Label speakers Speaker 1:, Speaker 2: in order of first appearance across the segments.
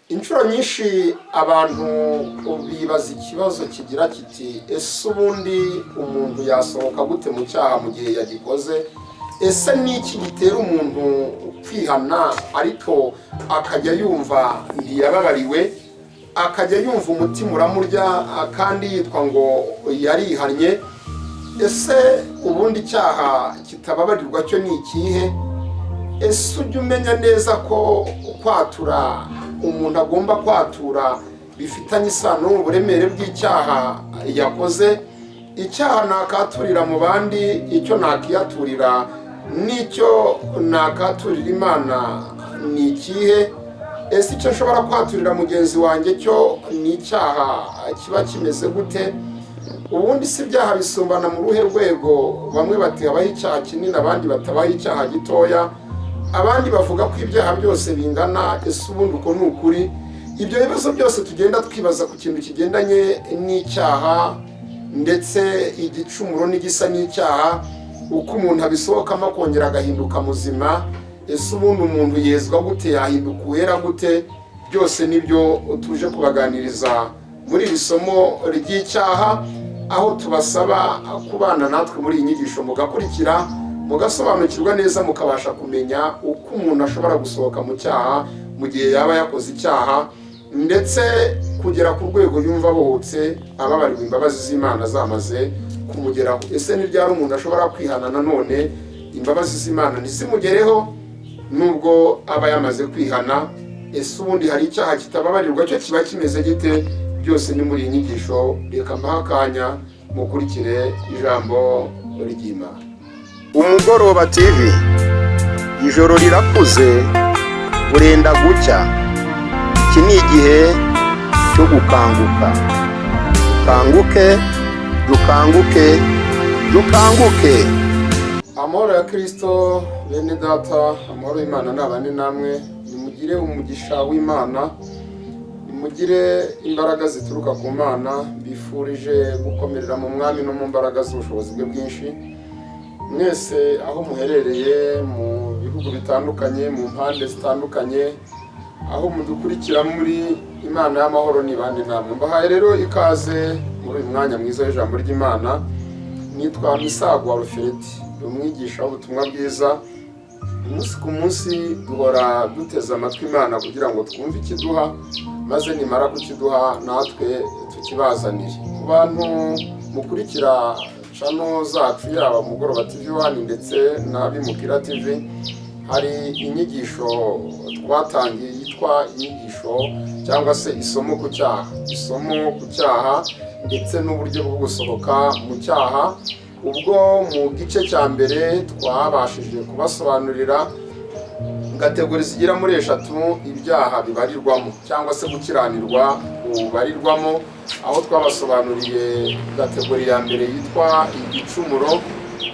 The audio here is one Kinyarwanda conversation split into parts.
Speaker 1: Inshuro nyinshi abantu bibaza ikibazo kigira kiti: "Ese ubundi umuntu yasohoka gute mu cyaha mu gihe yagikoze? Ese ni iki gitera umuntu kwihana ariko akajya yumva ntiyababariwe, akajya yumva umutima uramurya kandi yitwa ngo yarihannye? Ese ubundi icyaha kitababarirwa cyo ni ikihe? Ese ujya umenya neza ko kwatura umuntu agomba kwatura bifitanye isano n'uburemere bw'icyaha yakoze? Icyaha nakaturira mu bandi, icyo nakiyaturira n'icyo nakaturira Imana ni ikihe? Ese icyo nshobora kwaturira mugenzi wanjye cyo ni icyaha kiba kimeze gute? Ubundi si ibyaha bisumbana mu ruhe rwego? Bamwe bati habaho icyaha kinini, abandi batabaho icyaha gitoya, abandi bavuga ko ibyaha byose bingana. Ese ubundi uko ni ukuri?" Ibyo bibazo byose tugenda twibaza ku kintu kigendanye n'icyaha, ndetse igicumuro n'igisa n'icyaha, uko umuntu abisohokamo akongera agahinduka muzima, ese ubundi umuntu yezwa gute, yahinduka uwera gute? Byose nibyo tuje kubaganiriza muri iri somo ry'icyaha, aho tubasaba kubana natwe muri iyi nyigisho, mugakurikira, mugasobanukirwa neza, mukabasha kumenya uko umuntu ashobora gusohoka mu cyaha mu gihe yaba yakoze icyaha, ndetse kugera ku rwego yumva abohotse, ababarirwa, imbabazi z'Imana zamaze kumugeraho. Ese ni ryari umuntu ashobora kwihana nanone imbabazi z'Imana ntizimugereho nubwo aba yamaze kwihana? Ese ubundi hari icyaha kitababarirwa? Cyo kiba kimeze gite? Byose ni muri iyi nyigisho. Reka mbahe akanya mukurikire ijambo ry'Imana.
Speaker 2: Umugoroba TV, ijoro rirakuze, burenda gucya. Iki ni igihe cyo gukanguka. Dukanguke, dukanguke, dukanguke!
Speaker 1: Amahoro ya Kirisito, bene data, amahoro y'Imana nabane namwe. Nimugire umugisha w'Imana, nimugire imbaraga zituruka ku Mana. Bifurije gukomerera mu Mwami no mu mbaraga z'ubushobozi bwe bwinshi. Mwese aho muherereye mu bihugu bitandukanye, mu mpande zitandukanye, aho mudukurikira muri, Imana y'amahoro nibane namwe. Mbahaye rero ikaze muri uyu mwanya mwiza w'ijambo ry'Imana. Nitwa Misago Alfred, ni umwigisha w'ubutumwa bwiza. Umunsi ku munsi duhora duteze amatwi Imana kugira ngo twumve ikiduha, maze nimara kukiduha natwe tukibazanire. Ku bantu mukurikira channel zacu, yaba Mugoroba TV One ndetse na Bimukira TV, hari inyigisho twatangiye yitwa inyigisho cyangwa se isomo ku cyaha, isomo ku cyaha ndetse n'uburyo bwo gusohoka mu cyaha. Ubwo mu gice cya mbere twabashije kubasobanurira category zigera muri eshatu ibyaha bibarirwamo cyangwa se gukiranirwa kubarirwamo, aho twabasobanuriye category ya mbere yitwa igicumuro,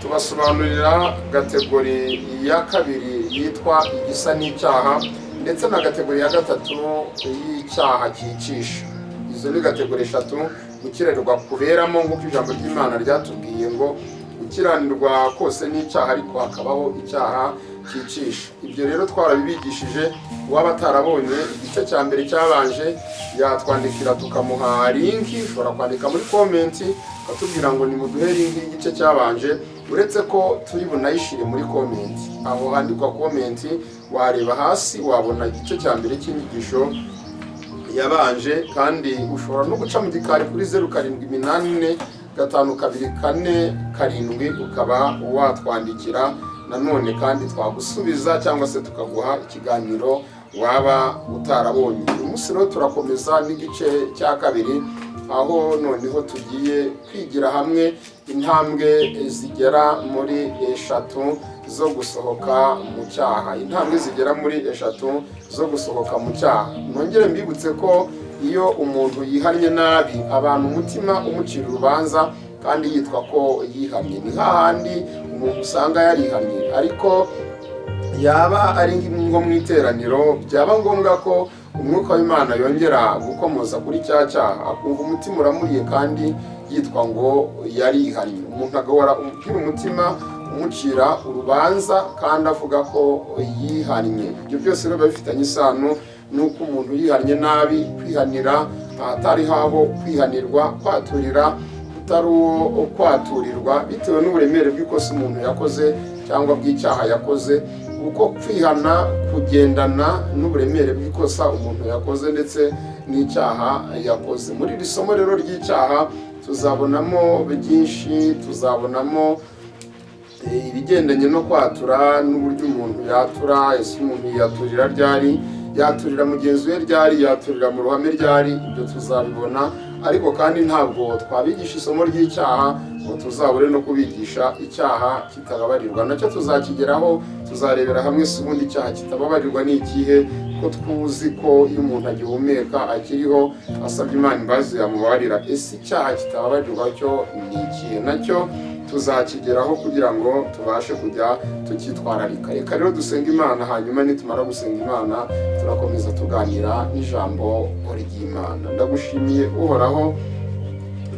Speaker 1: tubasobanurira category ya kabiri yitwa igisa n'icyaha, ndetse na category ya gatatu y'icyaha cyicisha. Izo ni category eshatu gukiranirwa kuberamo, nk'uko ijambo ry'Imana ryatubwiye ngo gukiranirwa kose n'icyaha, ariko hakabaho icyaha cyicisha. Ibyo rero twarabibigishije. Uwaba atarabonye igice cya mbere cyabanje yatwandikira tukamuha link. Ushobora kwandika muri comment ukatubwira ngo nimuduhe link y'igice cyabanje, uretse ko turi bunayishire muri comment. Aho handikwa comment, wareba hasi wabona igice cya mbere cy'inyigisho yabanje. Kandi ushobora no guca mu gikari kuri 07845247, ukaba watwandikira nanone kandi twagusubiza cyangwa se tukaguha ikiganiro waba utarabonye. Uyu munsi rero turakomeza n'igice cya kabiri, aho noneho tugiye kwigira hamwe intambwe zigera muri eshatu zo gusohoka mu cyaha, intambwe zigera muri eshatu zo gusohoka mu cyaha. Nongere mbibutse ko iyo umuntu yihannye nabi, abantu umutima umucira urubanza kandi yitwa ko yihannye. Ni hahandi umuntu usanga yarihannye, ariko yaba ari nko mu iteraniro, byaba ngombwa ko umwuka w'Imana yongera gukomoza kuri cya cyaha, akumva umutima uramuriye kandi yitwa ngo yarihannye. Umuntu agahora umupira umutima umucira urubanza kandi avuga ko yihannye. Ibyo byose rero biba bifitanye isano n'uko umuntu yihannye nabi, kwihanira ahatari haho kwihanirwa, kwaturira utari uwo kwaturirwa, bitewe n'uburemere bw'ikosa umuntu yakoze cyangwa bw'icyaha yakoze. Uko kwihana kugendana n'uburemere bw'ikosa umuntu yakoze ndetse n'icyaha yakoze. Muri iri somo rero ry'icyaha tuzabonamo byinshi, tuzabonamo ibigendanye no kwatura n'uburyo umuntu yatura. Ese umuntu yaturira ryari? Yaturira mugenzi we ryari? Yaturira mu ruhame ryari? Ibyo tuzabibona. Ariko kandi ntabwo twabigisha isomo ry'icyaha ngo tuzabure no kubigisha icyaha kitababarirwa. Nacyo tuzakigeraho, tuzarebera hamwe se ubundi icyaha kitababarirwa ni ikihe, ko tuzi ko iyo umuntu agihumeka akiriho asabye Imana imbabazi yamubabarira. Ese icyaha kitababarirwa cyo ni ikihe? Nacyo tuzakigeraho kugira ngo tubashe kujya tukitwararika. Reka rero dusenga Imana, hanyuma nitumara gusenga Imana turakomeza tuganira n'ijambo ry'Imana. Ndagushimiye Uhoraho,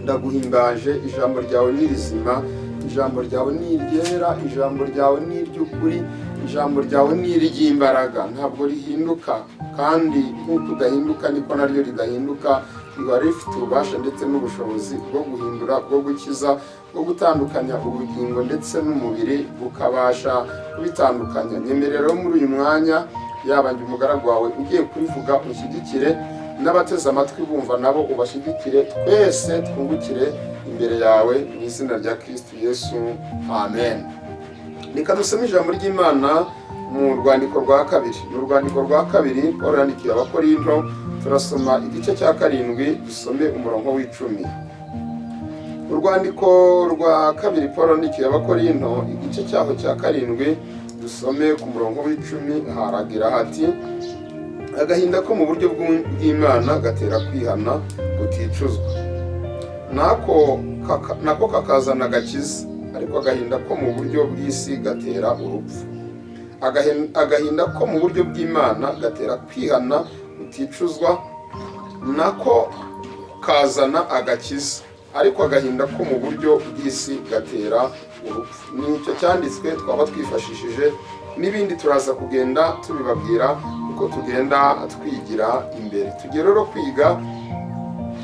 Speaker 1: ndaguhimbaje. Ijambo ryawe ni rizima, ijambo ryawe ni iryera, ijambo ryawe ni iry'ukuri, ijambo ryawe ni iry'imbaraga, ntabwo rihinduka. Kandi nk'uko udahinduka niko naryo ridahinduka. Riba rifite ububasha ndetse n'ubushobozi bwo guhindura, bwo gukiza, bwo gutandukanya ubugingo ndetse n'umubiri, bukabasha kubitandukanya. Nyemerera rero muri uyu mwanya, yaba njye umugaragu wawe ugiye kurivuga unshyigikire, n'abateze amatwi bumva nabo ubashyigikire, twese twungukire imbere yawe, mu izina rya Kristo Yesu, amen. Reka dusome ijambo ry'Imana mu rwandiko rwa kabiri. Mu rwandiko rwa kabiri Paul yandikiye Abakorinto, turasoma igice cya 7, dusome umurongo w'10. Urwandiko rwa kabiri Paul yandikiye Abakorinto, igice cyaho cya 7, dusome ku murongo w'10. Haragira hati: "Agahinda ko mu buryo bw'Imana gatera kwihana kuticuzwa, nako kakazana agakiza, ariko agahinda ko mu buryo bw'isi gatera urupfu." Agahinda ko mu buryo bw'Imana gatera kwihana kuticuzwa, nako kazana agakiza, ariko agahinda ko mu buryo bw'isi gatera urupfu. Nicyo cyanditswe twaba twifashishije, n'ibindi turaza kugenda tubibabwira uko tugenda twigira imbere. Tugiye rero kwiga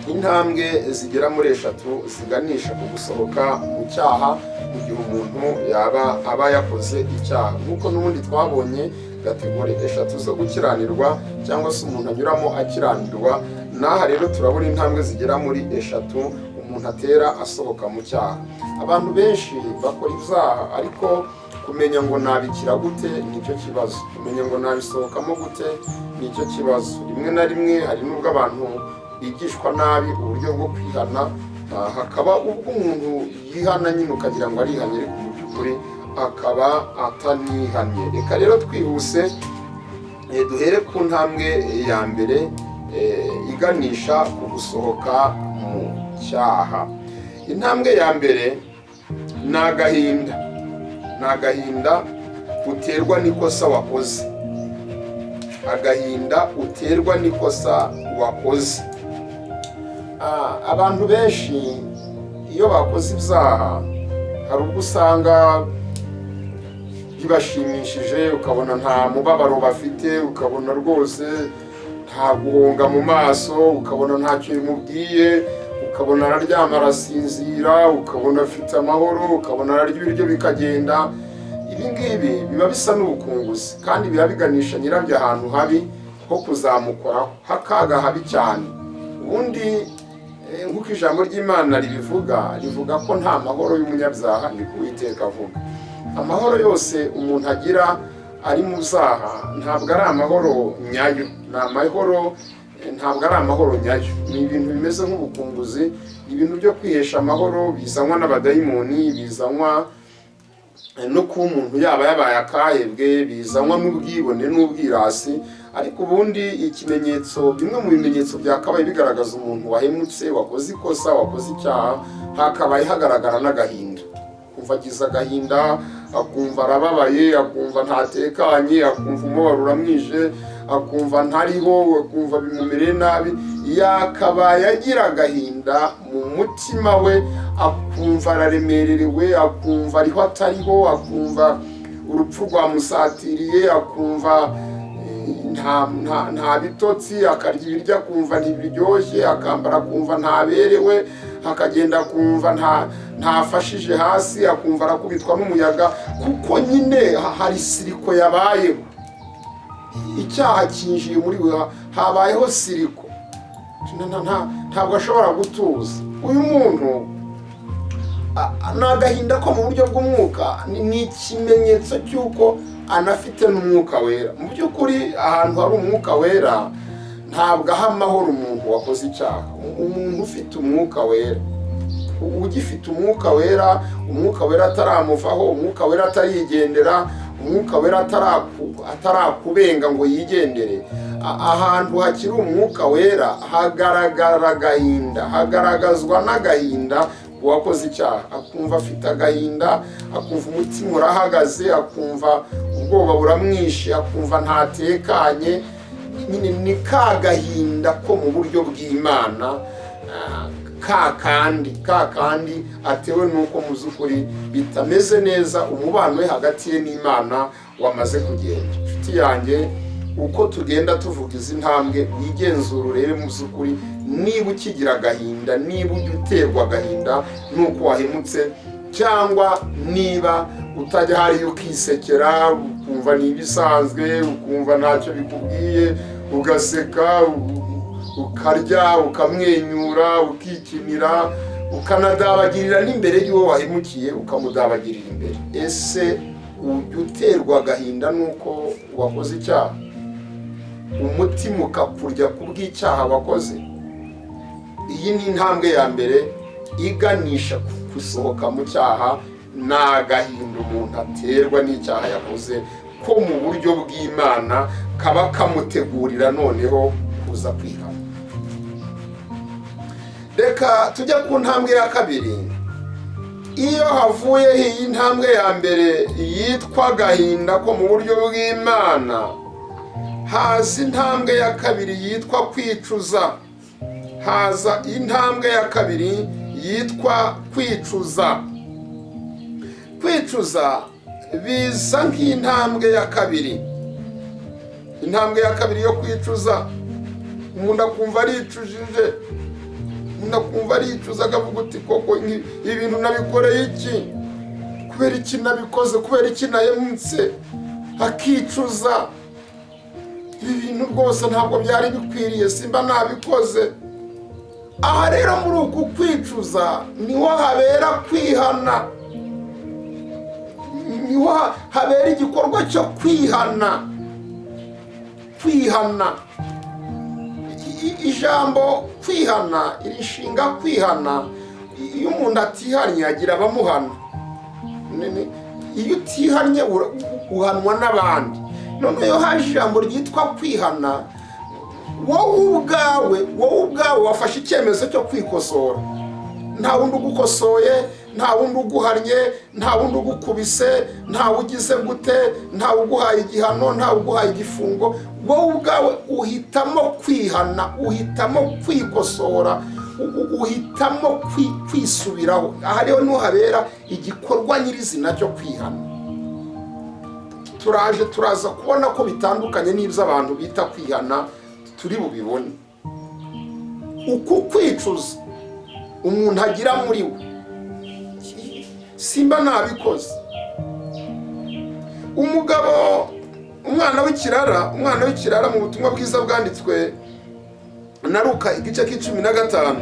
Speaker 1: intambwe zigera muri 3 ziganisha ku gusohoka mu cyaha mu gihe umuntu yaba aba yakoze icyaha. Nk'uko n'ubundi twabonye catégories 3 zo gukiranirwa cyangwa se umuntu anyuramo akiranirwa, n'aha rero turabona intambwe zigera muri 3 umuntu atera asohoka mu cyaha. Abantu benshi bakora ibyaha, ariko kumenya ngo nabikira gute nicyo kibazo, kumenya ngo nabisohokamo gute nicyo kibazo. Rimwe na rimwe hari n'ubwo abantu bigishwa nabi uburyo bwo kwihana, hakaba ubwo umuntu yihana nyine ukagira ngo arihanye, ariko mu by'ukuri akaba atanihanye. Reka rero twihuse duhere ku ntambwe ya mbere iganisha ku gusohoka mu cyaha. Intambwe ya mbere ni agahinda, ni agahinda uterwa n'ikosa wakoze, agahinda uterwa n'ikosa wakoze. Abantu benshi iyo bakoze ibyaha hari ubwo usanga bibashimishije, ukabona nta mubabaro bafite, ukabona rwose nta guhonga mu maso, ukabona ntacyo bimubwiye, ukabona araryama arasinzira, ukabona afite amahoro, ukabona ararya ibiryo bikagenda. Ibi ngibi biba bisa n'ubukunguzi, kandi biba biganisha nyirabyo ahantu habi ho kuzamukoraho hakaga habi cyane. Ubundi nk'uko ijambo ry'Imana ribivuga, rivuga ko nta mahoro y'umunyabyaha, ni ku Uwiteka avuga. Amahoro yose umuntu agira ari mu byaha ntabwo ari amahoro nyayo, ni amahoro ntabwo ari amahoro nyayo, ni ibintu bimeze nk'ubukunguzi, ibintu byo kwihesha amahoro bizanwa n'abadayimoni, bizanwa no kuba umuntu yaba yabaye akahebwe, bizanwa n'ubwibone n'ubwirasi. Ariko ubundi ikimenyetso, bimwe mu bimenyetso byakabaye bigaragaza umuntu wahemutse, wakoze ikosa, wakoze icyaha, hakabaye hagaragara n'agahinda. Kumva agize agahinda, akumva arababaye, akumva ntatekanye, akumva umubabaro uramwishe, akumva ntariho, akumva bimumereye nabi. Yakabaye agira agahinda mu mutima we, akumva araremererewe, akumva ariho atariho, akumva urupfu rwamusatiriye, akumva Nta bitotsi, akarya ibiryo akumva ntibiryoshye, akambara akumva ntaberewe, akagenda akumva ntafashije hasi, akumva arakubitwa n'umuyaga, kuko nyine hari siriko yabayeho. Icyaha cyinjiye muri we, habayeho siriko. Ntabwo ashobora gutuza. Uyu muntu ni agahinda ko mu buryo bw'umwuka, ni ikimenyetso cy'uko anafite n'Umwuka Wera. Mu by'ukuri, ahantu hari Umwuka Wera ntabwo aha amahoro umuntu wakoze icyaha. Umuntu ufite Umwuka Wera, ugifite Umwuka Wera, Umwuka Wera ataramuvaho, Umwuka Wera atarigendera, Umwuka Wera atarakubenga ngo yigendere, ahantu hakiri Umwuka Wera hagaragara agahinda, hagaragazwa n'agahinda. Uwakoze icyaha akumva afite agahinda, akumva umutima urahagaze, akumva ubwoba buramwishe, akumva ntatekanye. Nyine ni ka gahinda ko mu buryo bw'Imana, ka kandi atewe n'uko mu by'ukuri bitameze neza, umubano we hagati ye n'Imana wamaze kugenda. Inshuti yanjye, uko tugenda tuvuga izi ntambwe, wigenzura urebe mu by'ukuri niba ukigira agahinda, niba ujya uterwa agahinda n'uko wahemutse, cyangwa niba utajya hariya ukisekera, ukumva ni ibisanzwe, ukumva ntacyo bikubwiye, ugaseka, ukarya, ukamwenyura, ukikinira, ukanadabagirira n'imbere y'uwo wahemukiye, ukamudabagirira imbere. Ese ujya uterwa agahinda n'uko wakoze icyaha, umutima ukakurya ku bw'icyaha wakoze? Iyi ni intambwe ya mbere iganisha ku gusohoka mu cyaha, ni agahinda umuntu aterwa n'icyaha yakoze ko mu buryo bw'Imana, kaba kamutegurira noneho kuza kwihana. Reka tujye ku ntambwe ya kabiri. Iyo havuyeho iyi ntambwe ya mbere yitwa agahinda ko mu buryo bw'Imana, haza intambwe ya kabiri yitwa kwicuza. Haza intambwe ya kabiri yitwa kwicuza. Kwicuza biza nk'intambwe ya kabiri, intambwe ya kabiri yo kwicuza. Umuntu akumva aricujije, umuntu akumva aricuza, akavuga uti: "Koko ibintu nabikoreye iki? Kubera iki nabikoze? Kubera iki nahemutse?" Akicuza: "Ibi bintu rwose ntabwo byari bikwiriye, simba nabikoze." Aha rero, muri uku kwicuza niho habera kwihana, niho habera igikorwa cyo kwihana. Kwihana, ijambo kwihana, iri nshinga kwihana, iyo umuntu atihannye agira abamuhana. Iyo utihannye uhanwa n'abandi. Noneho iyo haje ijambo ryitwa kwihana, wowe ubwawe wafashe icyemezo cyo kwikosora. Nta wundi ugukosoye, nta wundi uguhannye, nta wundi ugukubise, nta ugize gute, nta uguhaye igihano, nta uguhaye igifungo. Wowe ubwawe uhitamo kwihana, uhitamo kwikosora, uhitamo kwisubiraho. Aha rero niho habera igikorwa nyirizina cyo kwihana. Turaje turaza kubona ko bitandukanye n'ibyo abantu bita kwihana, turi bubibone. Uku kwicuza umuntu agira muri we: "Simba nabikoze." Umugabo, umwana w'ikirara, mu butumwa bwiza bwanditswe na Luka, igice k'15,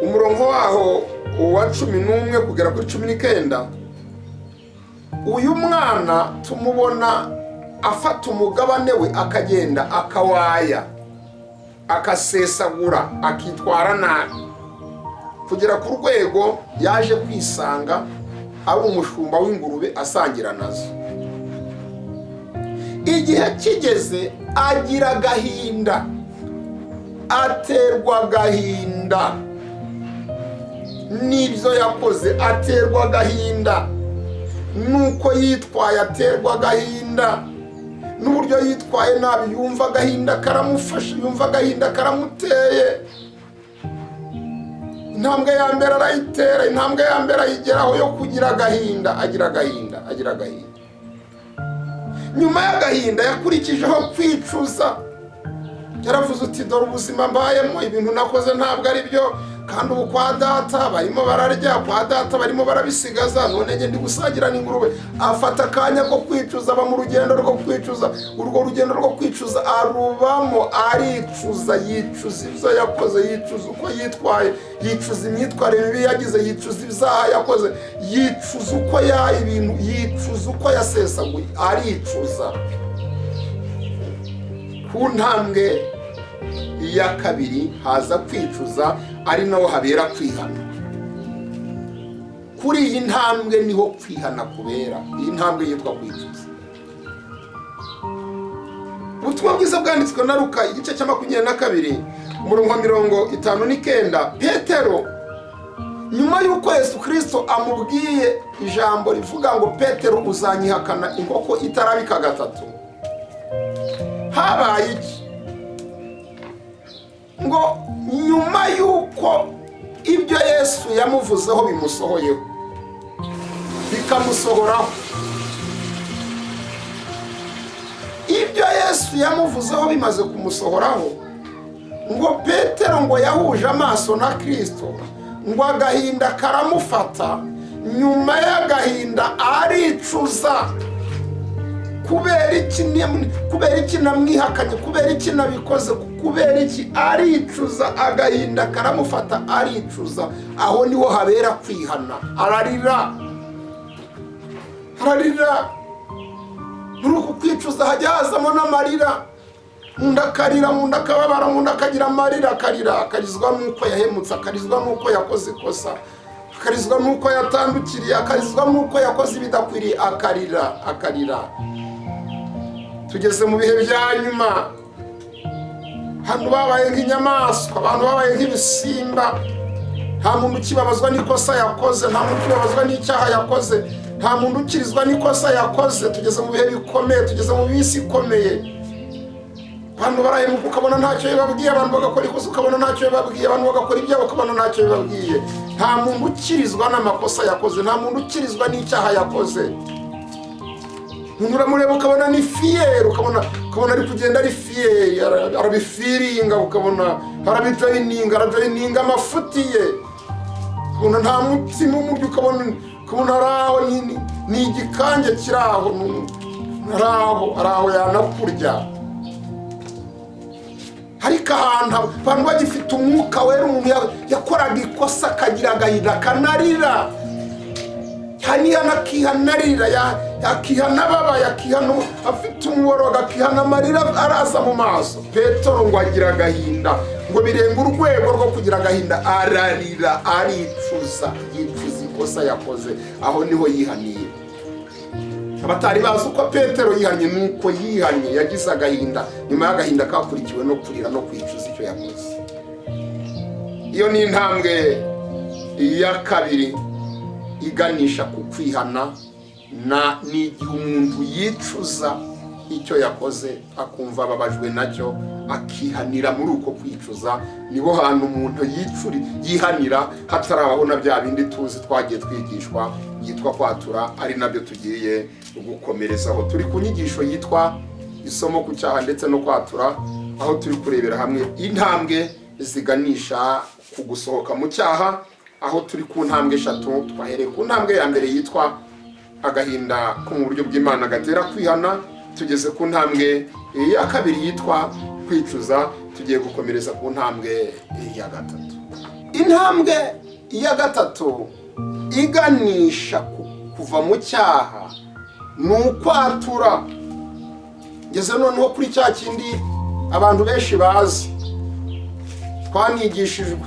Speaker 1: umurongo waho uwa 11 kugera kuri 19, uyu mwana tumubona afata umugabane we, akagenda akawaya, akasesagura, akitwara nabi, kugera ku rwego yaje kwisanga ari umushumba w'ingurube asangira nazo. Igihe kigeze agira agahinda, aterwa agahinda n'ibyo yakoze, aterwa agahinda n'uko yitwaye, aterwa agahinda n'uburyo yitwaye nabi. Yumva agahinda karamufashe, yumva agahinda karamuteye. Intambwe ya mbere arayitera, intambwe ya mbere ayigeraho yo kugira agahinda. Agira agahinda, agira agahinda. Nyuma y'agahinda yakurikijeho kwicuza. Yaravuze uti: "Dore ubuzima mbayemo, ibintu nakoze ntabwo ari byo, kandi ubu kwa data barimo bararya, kwa data barimo barabisigaza, none njye ndi gusangira n'ingurube." Afata akanya ko kwicuza, aba mu rugendo rwo kwicuza. Urwo rugendo rwo kwicuza arubamo, aricuza, yicuza ibyo yakoze, yicuza uko yitwaye, yicuza imyitwarire mibi yagize, yicuza ibyaha yakoze, yicuza uko ya ibintu, yicuza uko yasesaguye, aricuza. Ku ntambwe ya kabiri haza kwicuza, ari naho habera kwihana. Kuri iyi ntambwe niho kwihana kubera, iyi ntambwe yitwa kwicuza. Ubutumwa bwiza bwanditswe na Luka, igice cya 22, umurongo wa 59. Petero, nyuma y'uko Yesu Kirisito amubwiye ijambo rivuga ngo: "Petero, uzanyihakana inkoko itarabika gatatu," habaye iki? Ngo nyuma y'uko ibyo Yesu yamuvuzeho bimusohoyeho, bikamusohoraho, ibyo Yesu yamuvuzeho bimaze kumusohoraho, ngo Petero ngo yahuje amaso na Kirisito, ngo agahinda karamufata. Nyuma y'agahinda aricuza: "Kubera iki? Kubera iki namwihakanye? Kubera iki nabikoze? Kubera iki?" Aricuza, agahinda karamufata, aricuza. Aho niho habera kwihana. Ararira, ararira. Muri uku kwicuza hajya hazamo n'amarira. Undi akarira, undi akababara, undi akagira amarira, akarira, akarizwa n'uko yahemutse, akarizwa n'uko yakoze ikosa, akarizwa n'uko yatandukiriye, akarizwa n'uko yakoze ibidakwiriye, akarira, akarira. Tugeze mu bihe bya nyuma, abantu babaye nk'inyamaswa, abantu babaye nk'ibisimba. Nta muntu ukibabazwa n'ikosa yakoze, nta muntu ukibabazwa n'icyaha yakoze, nta muntu ukirizwa n'ikosa yakoze. Tugeze mu bihe bikomeye, tugeze mu minsi ikomeye. Abantu barahemuka ukabona ntacyo bibabwiye, abantu bagakora ikosa ukabona ntacyo bibabwiye, abantu bagakora ibyaha ukabona ntacyo bibabwiye. Nta muntu ukirizwa n'amakosa yakoze, nta muntu ukirizwa n'icyaha yakoze. Umuntu uramureba ukabona ni fier, ukabona ari kugenda ari fier, arabifiringa, ukabona arabijoyininga, arajoyininga amafuti ye, ukabona nta mutima umurya, ukabona ari aho, ni igikange kiri aho, ari aho yanakurya. Ariko ahantu abantu bagifite Umwuka Wera, umuntu yakoraga ikosa akagira agahinda, akanarira, yanihana, akihanarira, akihana ababaye, akihana afite umuborogo, akihana amarira araza mu maso. Petero ngo agira agahinda, ngo birenga urwego rwo kugira agahinda, ararira, aricuza, yicuza ikosa yakoze. Aho niho yihaniye. Abatari bazi uko Petero yihannye, ni uko yihannye, yagize agahinda. Nyuma y'agahinda kakurikiwe no kurira no kwicuza icyo yakoze. Iyo ni intambwe ya kabiri iganisha ku kwihana, na ni igihe umuntu yicuza icyo yakoze, akumva ababajwe nacyo, akihanira muri uko kwicuza. Niho hantu umuntu yicuri yihanira, hatarabaho na bya bindi tuzi twagiye twigishwa byitwa kwatura, ari nabyo tugiye gukomerezaho. Turi ku nyigisho yitwa "Isomo ku cyaha ndetse no kwatura", aho turi kurebera hamwe intambwe ziganisha ku gusohoka mu cyaha, aho turi ku ntambwe eshatu. Twahereye ku ntambwe ya mbere yitwa agahinda ko mu buryo bw'Imana gatera kwihana, tugeze ku ntambwe ya kabiri yitwa kwicuza, tugiye gukomereza ku ntambwe ya gatatu. Intambwe ya gatatu iganisha ku kuva mu cyaha ni ukwatura. Ngeze noneho kuri cya kindi abantu benshi bazi, twanigishijwe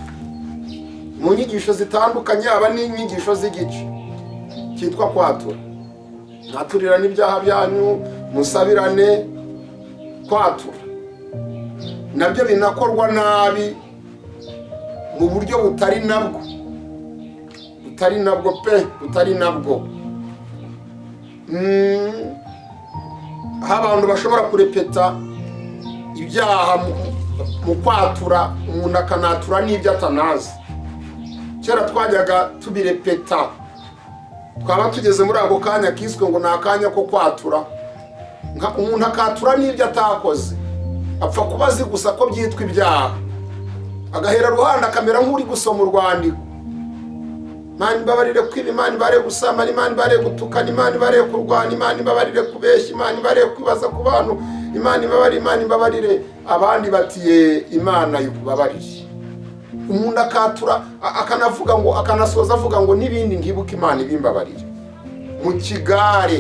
Speaker 1: mu nyigisho zitandukanye, aba n'inyigisho z'igice cyitwa kwatura: "Mwaturirane ibyaha byanyu, musabirane." Kwatura nabyo binakorwa nabi, mu buryo butari nabwo, butari nabwo pe, butari nabwo. Aho abantu bashobora kurepeta ibyaha mu kwatura, umuntu akanatura n'ibyo atanazi. Kera twajyaga tubirepeta, twaba tugeze muri ako kanya kiswe ngo ni akanya ko kwatura. Umuntu akatura n'ibyo atakoze, apfa kuba azi gusa ko byitwa ibyaha, agahera ruhande akamera nk'uri gusoma urwandiko. Imana imbabarire kwiba, Imana ibabarire gusambana, Imana ibabarire gutukana, Imana ibabarire kurwana, Imana ibabarire kubeshya, Imana ibabarire kwibaza ku bantu, Imana ibabarire, Imana ibabarire. Abandi batiye Imana ikubabarire. Umuntu akatura akanavuga ngo, akanasoza avuga ngo n'ibindi ntibuke, Imana ibimbabarire. Mu kigare,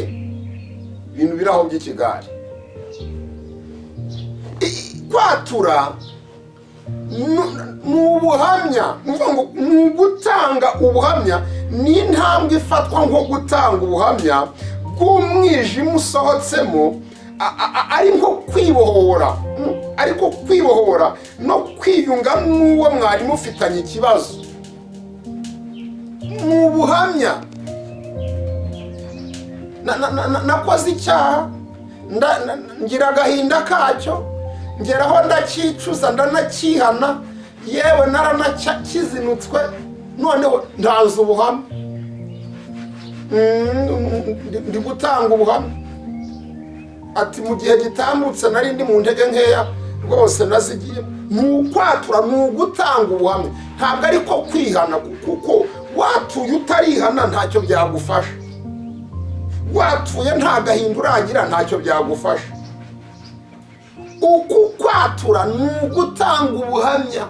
Speaker 1: ibintu biri aho by'ikigare. Kwatura ni ubuhamya, ni ukuvuga ngo ni ugutanga ubuhamya, ni intambwe ifatwa nko gutanga ubuhamya bw'umwijima usohotsemo, ari nko kwibohora, ariko kwibohora no kwiyunga n'uwo mwari mufitanye ikibazo. Ni ubuhamya. Nakoze icyaha, ngira agahinda kacyo, ngeraho ndacyicuza, ndanakihana, yewe naranakizinutswe, noneho ntanze ubuhamya. Ndi gutanga ubuhamya ati mu gihe gitambutse nari ndi mu ntege nkeya rwose nazigiye. Ni ukwatura, ni ugutanga ubuhamya, ntabwo ariko kwihana, kuko watuye utarihana ntacyo byagufasha, watuye nta gahinda uragira ntacyo byagufasha. Uku kwatura ni ugutanga ubuhamya,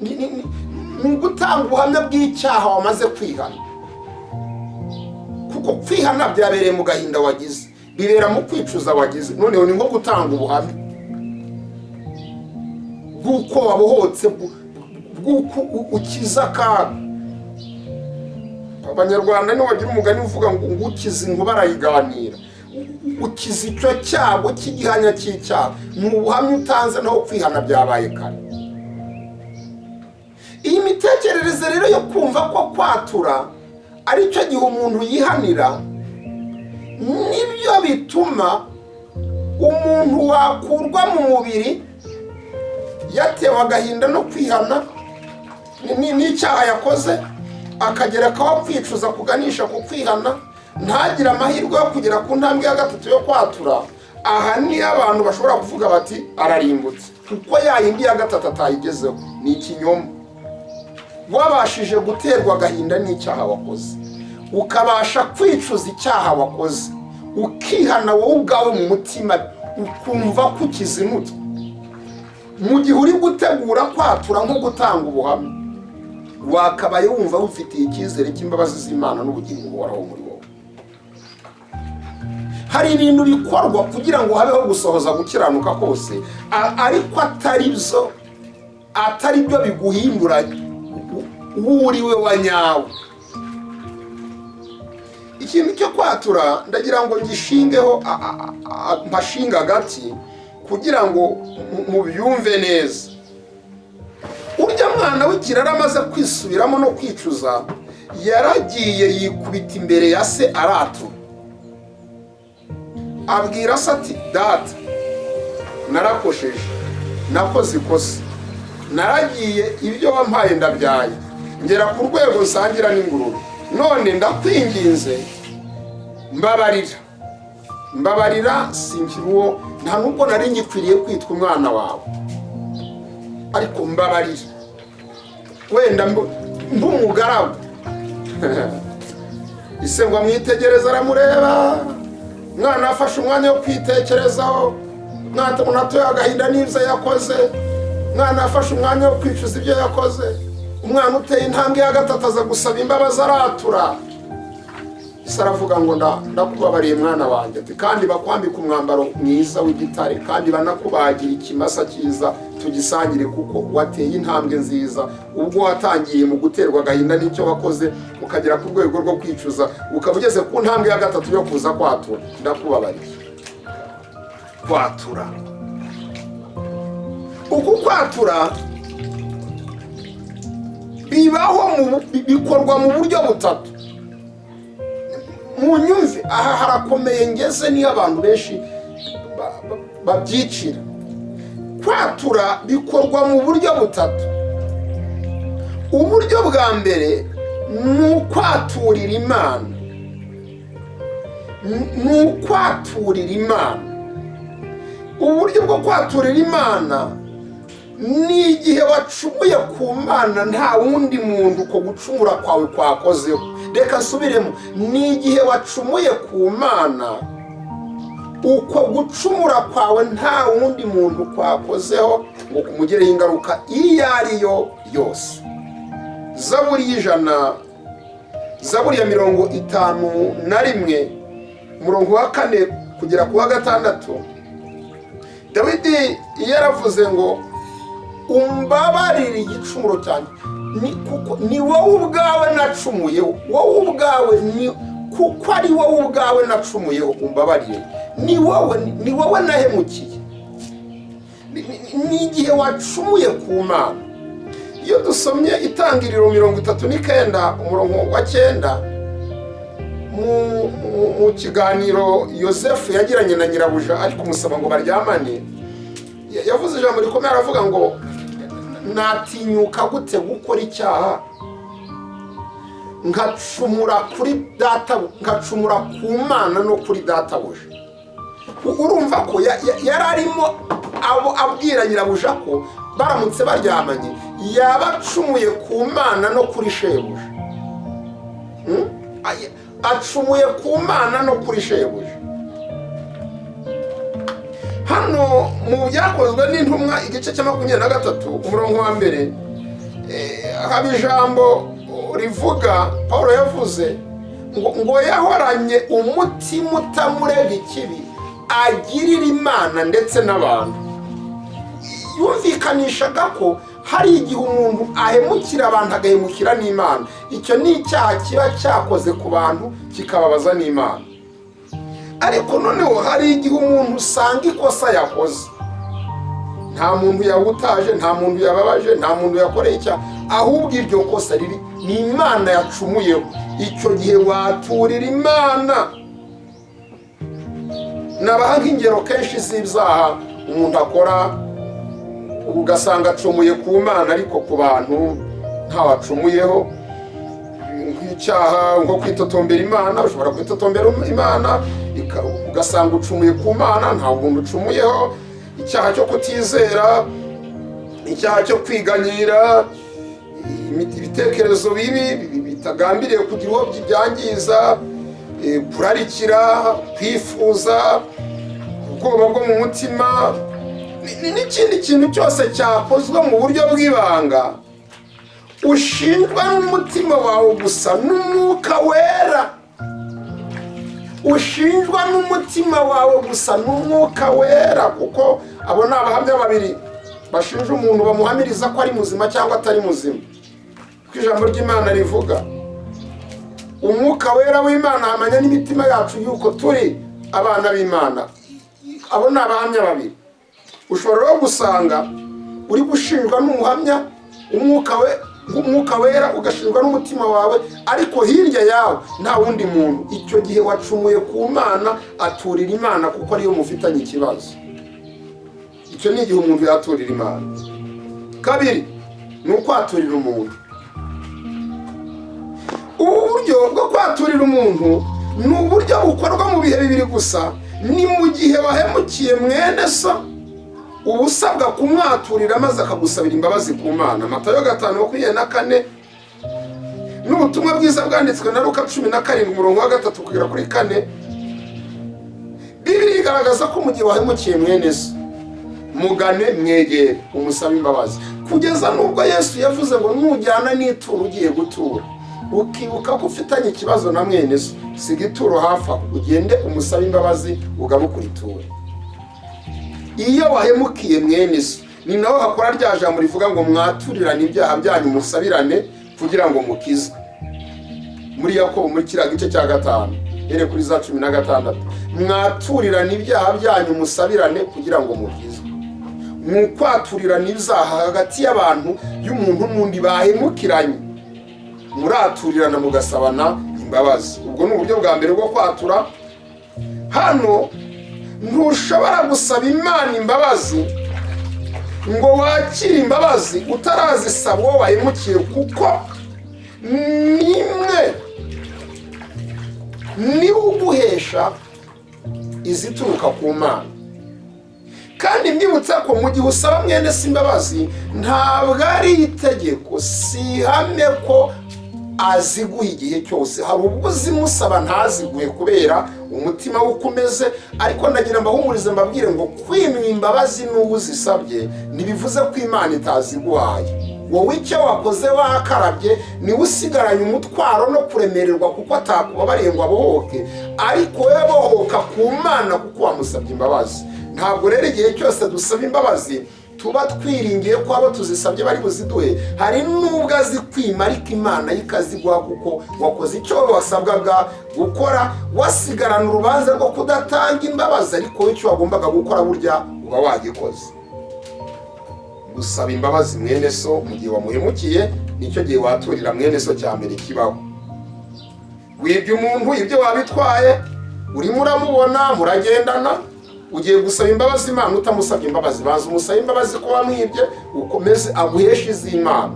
Speaker 1: ni ugutanga ubuhamya bw'icyaha wamaze kwihana, kuko kwihana byabereye mu gahinda wagize, bibera mu kwicuza wagize. Noneho ni nko gutanga ubuhamya bw'uko wabohotse, bw'uko ukiza akaga. Abanyarwanda nibo bagira umugani uvuga ngo ukiza inkuba arayiganira. Ukiza icyo cyago cy'igihanya cy'icyaha, ni ubuhamya utanze, naho kwihana byabaye kare. Iyi mitekerereze rero yo kumva ko kwatura ari cyo gihe umuntu yihanira, nibyo bituma umuntu wakurwa mu mubiri yatewe agahinda no kwihana n'icyaha yakoze, akagera akaho kwicuza kuganisha ku kwihana, ntagire amahirwe yo kugera ku ntambwe ya gatatu yo kwatura. Aha niyo abantu bashobora kuvuga bati ararimbutse, kuko ya yindi ya gatatu atayigezeho. Ni ikinyoma. Wabashije guterwa agahinda n'icyaha wakoze, ukabasha kwicuza icyaha wakoze, ukihana wowe ubwawe mu mutima, ukumva ko ukizinutswe, mu gihe uri gutegura kwatura nko gutanga ubuhamya, wakabaye wumva wifitiye icyizere cy'imbabazi z'Imana n'ubugingo buhoraho muri wowe. Hari ibintu bikorwa kugira ngo habeho gusohoza gukiranuka kose, ariko atari byo biguhindura uwo uri we wa nyawe. Ikintu cyo kwatura ndagira ngo ngishingeho, mpashinga agati kugira ngo mubyumve neza. Urya mwana w'ikirara amaze kwisubiramo no kwicuza, yaragiye yikubita imbere ya se aratura, abwira se ati data, narakosheje, nakoze ikosa, naragiye ibyo wampaye ndabyaye, ngera ku rwego nsangira n'ingurube, none ndakwinginze mbabarira, mbabarira, sinkiri uwo, nta nubwo nari ngikwiriye kwitwa umwana wawe, ariko mbabarira, wenda mb'umugaragu. Ise ngo amwitegereze, aramureba. Umwana afashe umwanya wo kwitekerezaho, umwana atoye agahinda n'ibyo yakoze, umwana afashe umwanya wo kwicuza ibyo yakoze. Umwana uteye intambwe ya gatatu aza gusaba imbabazi, aratura. Ise aravuga ngo ndakubabariye mwana wanjye, ati kandi bakwambika umwambaro mwiza w'igitare, kandi banakubagira ikimasa cyiza tugisangire, kuko wateye intambwe nziza. Ubwo watangiye mu guterwa agahinda n'icyo wakoze, ukagera ku rwego rwo kwicuza, ukaba ugeze ku ntambwe ya gatatu yo kuza kwatura, ndakubabariye. Kwatura, uku kwatura bibaho bikorwa mu buryo butatu. Munyumve, aha harakomeye ngeze, niyo abantu benshi babyicira. Kwatura bikorwa mu buryo butatu. Uburyo bwa mbere ni ukwaturira Imana. Ni ukwaturira Imana. Uburyo bwo kwaturira Imana ni igihe wacumuye ku Mana, nta wundi muntu uko gucumura kwawe kwakozeho. Reka nsubiremo: ni igihe wacumuye ku Mana, uko gucumura kwawe nta wundi muntu kwakozeho ngo kumugireho ingaruka iyo ari yo yose. Zaburi y'100, Zaburi ya 51, umurongo wa 4 kugera ku wa 6, Dawidi yaravuze ngo: "Umbabarire igicumuro cyanjye, kuko ni wowe ubwawe nacumuyeho, wowe ubwawe, ni kuko ari wowe ubwawe nacumuyeho, umbabarire, ni wowe nahemukiye." Ni igihe wacumuye ku Mana. Iyo dusomye Itangiriro 39, umurongo wa 9, mu kiganiro Yosefu yagiranye na nyirabuja ari kumusaba ngo baryamane, yavuze ijambo rikomeye, aravuga ngo: "Natinyuka gute gukora icyaha nkacumura kuri data, nkacumura ku Mana no kuri databuja?" Urumva ko yari arimo abwira nyirabuja ko baramutse baryamanye yaba acumuye ku Mana no kuri shebuja. Acumuye ku Mana no kuri shebuja. Hano mu Byakozwe n'Intumwa, igice cya 23, umurongo wa 1, haba ijambo rivuga, Paul yavuze ngo yahoranye umutima utamurega ikibi, agirira Imana ndetse n'abantu. Yumvikanishaga ko hari igihe umuntu ahemukira abantu, agahemukira n'Imana. Icyo ni icyaha kiba cyakoze ku bantu, kikababaza n'Imana. Ariko noneho hari igihe umuntu usanga ikosa yakoze nta muntu yawutaje, nta muntu yababaje, nta muntu yakoreye icyaha, ahubwo iryo kosa riri ni Imana yacumuyeho. Icyo gihe waturira Imana. Nabaha nk'ingero kenshi z'ibyaha umuntu akora, ugasanga acumuye ku Mana ariko ku bantu ntawacumuyeho. Nk'icyaha nko kwitotombera Imana. Ushobora kwitotombera Imana, ugasanga ucumuye ku Mana, nta muntu ucumuyeho. Icyaha cyo kutizera, icyaha cyo kwiganyira, ibitekerezo bibi bitagambiriye kugira uwo byangiza, kurarikira, kwifuza, ubwoba bwo mu mutima, n'ikindi kintu cyose cyakozwe mu buryo bw'ibanga, ushinjwa n'umutima wawe gusa n'Umwuka Wera. Ushinjwa n'umutima wawe gusa n'Umwuka Wera, kuko abo ni abahamya babiri bashinja umuntu, bamuhamiriza ko ari muzima cyangwa atari muzima. Kuko ijambo ry'Imana rivuga: "Umwuka Wera w'Imana ahamanya n'imitima yacu yuko turi abana b'Imana." Abo ni abahamya babiri. Ushobora rero gusanga uri gushinjwa n'umuhamya, umwuka we, Umwuka Wera, ugashinjwa n'umutima wawe, ariko hirya yawe nta wundi muntu. Icyo gihe wacumuye ku Mana, aturira Imana kuko ariyo mufitanye ikibazo. Icyo ni igihe umuntu yaturira Imana. Kabiri ni ukwaturira umuntu. Ubu buryo bwo kwaturira umuntu ni uburyo bukorwa mu bihe bibiri gusa. Ni mu gihe wahemukiye mwene so, uba usabwa kumwaturira maze akagusabira imbabazi ku Mana. Matayo 5:24 n'Ubutumwa Bwiza bwanditswe na Luka 17, umurongo wa 3 kugera kuri 4. Bibiliya igaragaza ko mu gihe wahemukiye mwene so, mugane, mwegere, umusabe imbabazi, kugeza n'ubwo Yesu yavuze ngo: "Nujyana n'ituro ugiye gutura, ukibuka ko ufitanye ikibazo na mwene so, siga ituro hafi aho, ugende umusabe imbabazi, ugaruke uriture." Iyo wahemukiye mwene so, ni naho hakora rya jambo rivuga ngo: "Mwaturirane ibyaha byanyu, musabirane kugira ngo mukizwe." Muri Yakobo, muri kiriya gice cya 5, here kuri za 16: "Mwaturirane ibyaha byanyu, musabirane kugira ngo mukizwe." Mu kwaturirana ibyaha hagati y'abantu, y'umuntu n'undi bahemukiranye, muraturirana mugasabana imbabazi. Ubwo ni uburyo bwa mbere bwo kwatura. Hano ntushobora gusaba Imana imbabazi ngo wakire imbabazi utarazisaba uwo wahemukiye, kuko nimwe Niwe uguhesha izituruka ku Mana. Kandi mbibutsa ko mu gihe usaba mwene se imbabazi, ntabwo ari itegeko, si ihame ko aziguha igihe cyose. Hari ubwo uzimusaba ntaziguhe kubera umutima we uko umeze. Ariko ndagira mbahumurize, mbabwire ngo kwimwa imbabazi n'uwo uzisabye ntibivuze ko Imana itaziguhaye. Wowe icyo wakoze wakarabye, niwe usigaranye umutwaro no kuremererwa kuko atakubabariye ngo abohoke, ariko wowe bohoka ku Mana kuko wamusabye imbabazi. Ntabwo rero igihe cyose dusaba imbabazi tuba twiringiye ko abo tuzisabye bari buziduhe. Hari n'ubwo azikwima, ariko Imana yo ikaziguha kuko wakoze icyo wasabwaga gukora. Wasigarana urubanza rwo kudatanga imbabazi, ariko wowe icyo wagombaga gukora burya uba wagikoze. Gusaba imbabazi mwene so mu gihe wamuhemukiye, nicyo gihe waturira mwene so cya mbere kibaho. Wibye umuntu ibyo wabitwaye, urimo uramubona, muragendana, ugiye gusaba imbabazi Imana utamusabye imbabazi. Baza umusabe imbabazi ko wamwibye, ukomeze aguheshe iz'Imana.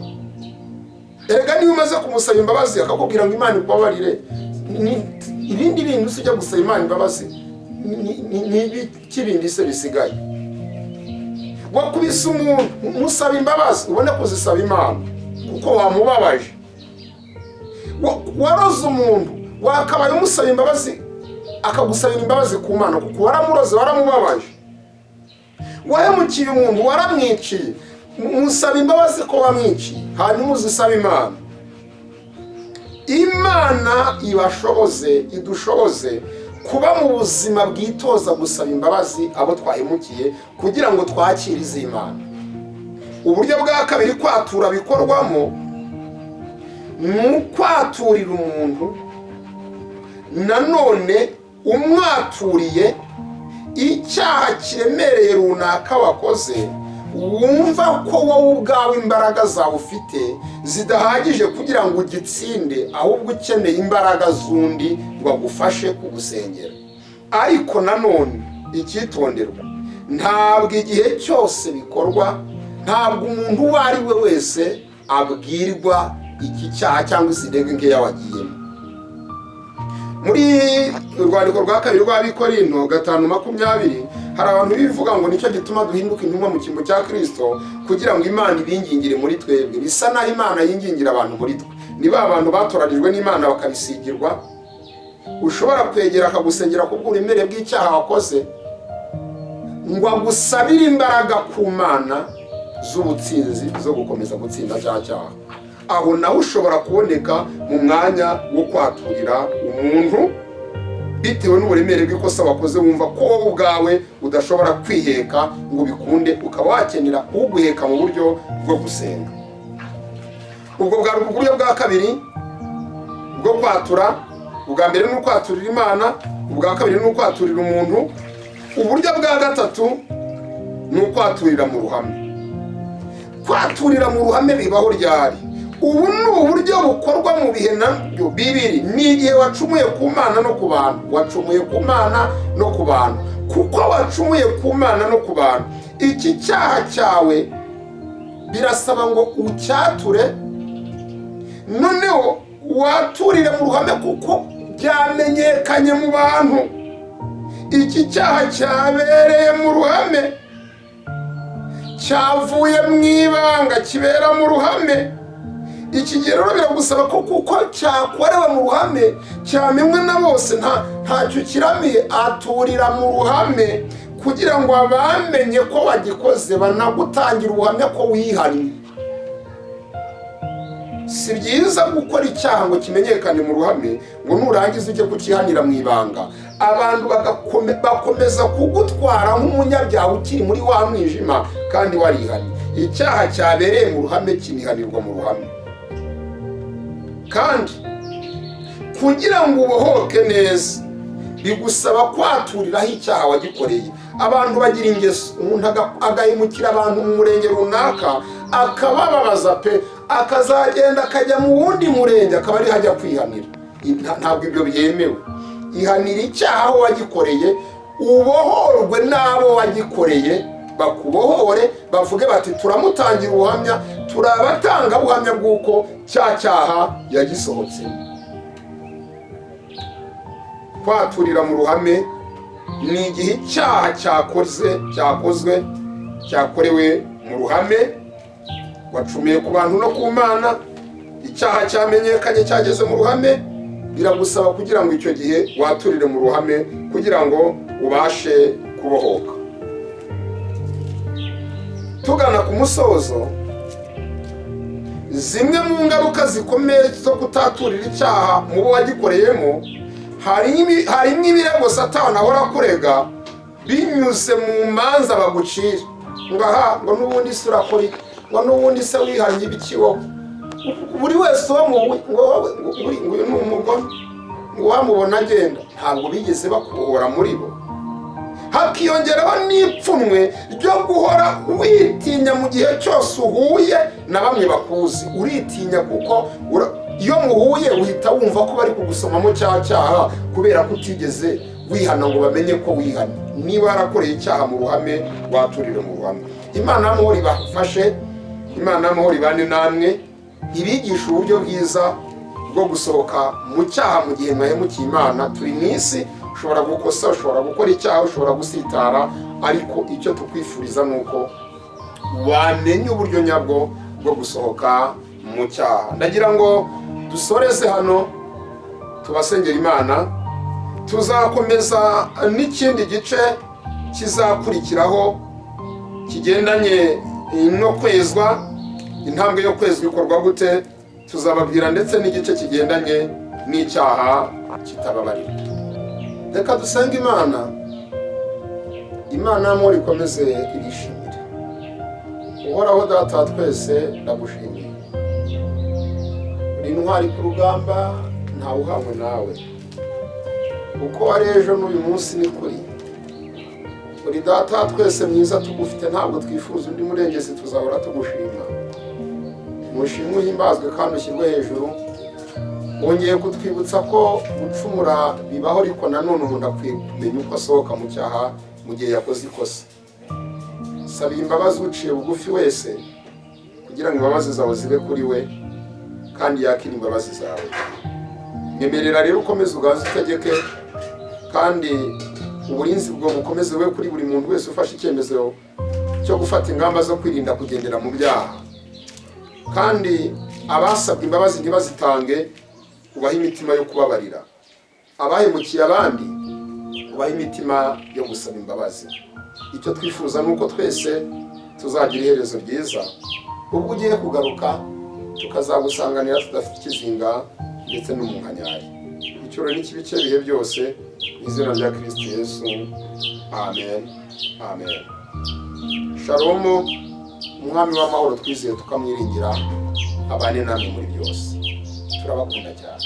Speaker 1: Erega niba umaze kumusaba imbabazi akakubwira ngo Imana ikubabarire, ibindi bintu ujya gusaba Imana imbabazi ni ibiki bindi se bisigaye? Wakubise umuntu, musaba imbabazi ubone kuzisaba Imana kuko wamubabaje. Waroze umuntu, wakabaye umusaba imbabazi akagusabira imbabazi ku Mana kuko waramuroze, waramubabaje. Wahemukiye umuntu, waramwiciye, musaba imbabazi ko wamwiciye, hanyuma uzisaba Imana. Imana ibashoboze, idushoboze kuba mu buzima bwitoza gusaba imbabazi abo twahemukiye kugira ngo twakire iz'Imana. Uburyo bwa kabiri kwatura bikorwamo ni ukwaturira umuntu nanone umwaturiye icyaha kiremereye runaka wakoze, wumva ko wowe ubwawe imbaraga zawe ufite zidahagije kugira ngo ugitsinde, ahubwo ukeneye imbaraga z'undi ngo agufashe kugusengera. Ariko nanone icyitonderwa, ntabwo igihe cyose bikorwa, ntabwo umuntu uwo ari we wese abwirwa iki cyaha cyangwa izi ntege nkeya wagiyemo. Muri urwandiko rwa kabiri rw'Abikorinto 5:20, hari abantu bivuga ngo nicyo gituma duhinduka intumwa mu cyimbo cya Kirisito, kugira ngo Imana ibingingire muri twebwe. Bisa naho Imana yingingira abantu muri twe. Ni ba bantu batoranijwe n'Imana bakabisigirwa, ushobora kwegera akagusengera kubw'uburemere bw'icyaha wakoze, ngo agusabire imbaraga ku Mana z'ubutsinzi zo gukomeza gutsinda cya cyaha. Aho nawe ushobora kuboneka mu mwanya wo kwaturira umuntu bitewe n'uburemere bw'ikosa wakoze, wumva ko wowe ubwawe udashobora kwiheka ngo bikunde, ukaba wakenera uguheka mu buryo bwo gusenga. Ubwo bwari uburyo bwa kabiri bwo kwatura. Ubwa mbere ni ukwaturira Imana, ubwa kabiri ni ukwaturira umuntu. Uburyo bwa gatatu ni ukwaturira mu ruhame. Kwaturira mu ruhame bibaho ryari? Ubu ni uburyo bukorwa mu bihe nabyo bibiri. Ni igihe wacumuye ku Mana no ku bantu. Wacumuye ku Mana no ku bantu. Kuko wacumuye ku Mana no ku bantu, iki cyaha cyawe birasaba ngo ucyature, noneho waturire mu ruhame kuko byamenyekanye mu bantu. Iki cyaha cyabereye mu ruhame, cyavuye mu ibanga kibera mu ruhame. Iki gihe rero biragusaba ko kuko cyakorewe mu ruhame, cyamenywe na bose, ntacyo kiramiye, aturira mu ruhame kugira ngo abamenye ko wagikoze banagutangira ubuhamya ko wihannye. Si byiza gukora icyaha ngo kimenyekane mu ruhame, ngo nurangiza ujye kukihanira mu ibanga, abantu bakomeza kugutwara nk'umunyabyaha ukiri muri wa mwijima kandi warihannye. Icyaha cyabereye mu ruhame kinihanirwa mu ruhame. Kandi kugira ngo ubohoke neza bigusaba kwaturiraho icyaha wagikoreye. Abantu bagira ingeso, umuntu agahemukira abantu mu murenge runaka akabababaza pe, akazagenda akajya mu wundi murenge akaba ariho ajya kwihanira. Ntabwo ibyo byemewe. Ihanira icyaha aho wagikoreye, ubohorwe n'abo wagikoreye, bakubohore, bavuge bati turamutangira ubuhamya, turabatangabuhamya bw'uko cya cyaha yagisohotsemo. Kwaturira mu ruhame ni igihe icyaha cyakozwe cyakorewe mu ruhame, wacumiye ku bantu no ku Mana, icyaha cyamenyekanye cyageze mu ruhame, biragusaba kugira ngo icyo gihe waturire mu ruhame kugira ngo ubashe kubohoka. Tugana ku musozo, zimwe mu ngaruka zikomeye zo kutaturira icyaha mu bo wagikoreyemo, harimo ibirego Satani ahora akurega binyuze mu manza bagucira, ngo aha, ngo n'ubundi se urakora iki, ngo n'ubundi se wihannye ibiki wowe. Buri wese uwo mu ngo wowe, ngo uyu ni umugome, ngo wamubona agenda, ntabwo bigeze bakubohora muri bo. Hakiyongeraho n'ipfunwe ryo guhora witinya mu gihe cyose uhuye na bamwe bakuzi. Uritinya kuko iyo muhuye uhita wumva ko bari kugusomamo cya cyaha, kubera ko utigeze wihana ngo bamenye ko wihana. Niba warakoreye icyaha mu ruhame, waturire mu ruhame. Imana y'amahoro ibafashe, Imana y'amahoro ibane namwe, ibigisha uburyo bwiza bwo gusohoka mu cyaha mu gihe mwahemukiye Imana. Turi mu isi, ushobora gukosa, ushobora gukora icyaha, ushobora gusitara, ariko icyo tukwifuriza ni uko wamenya uburyo nyabwo bwo gusohoka mu cyaha. Ndagira ngo dusoreze hano, tubasengera Imana. Tuzakomeza n'ikindi gice kizakurikiraho kigendanye no kwezwa, intambwe yo kwezwa ikorwa gute. Tuzababwira ndetse n'igice kigendanye n'icyaha kitababarira. Reka dusenge Imana. Imana y'amahoro ikomeze ibishimire. Uhoraho Data wa twese, ndagushimiye, uri intwari ku rugamba, ntawe uhangwe nawe. Uko wari ejo n'uyu munsi ni kuri. Uri Data wa twese mwiza, tugufite ntabwo twifuza undi murengezi, tuzahora tugushima. Mushimwe, uhimbazwe kandi ushyirwe hejuru. Wongeye kutwibutsa ko gucumura bibaho, ariko nanone umuntu akwiye kumenya uko asohoka mu cyaha mu gihe yakoze ikosa. Saba imbabazi uciye bugufi wese kugira ngo imbabazi zawe zibe kuri we kandi yakire imbabazi zawe. Nyemerera rero ukomeze uganze, utegeke, kandi uburinzi bwo bukomeze bube kuri buri muntu wese ufashe icyemezo cyo gufata ingamba zo kwirinda kugendera mu byaha. Kandi abasabwa imbabazi ntibazitange, ubahe imitima yo kubabarira. Abahemukiye abandi, ubahe imitima yo gusaba imbabazi. Icyo twifuza ni uko twese tuzagira iherezo ryiza ubwo ugiye kugaruka, tukazagusanganira tudafite ikizinga ndetse n'umunkanyari. Icyoro n'ikibi cy'ibihe byose, mu izina rya Kristo Yesu, amen, amen. Shalomu. Umwami w'amahoro twizeye tukamwiringira abane namwe muri byose. Turabakunda cyane.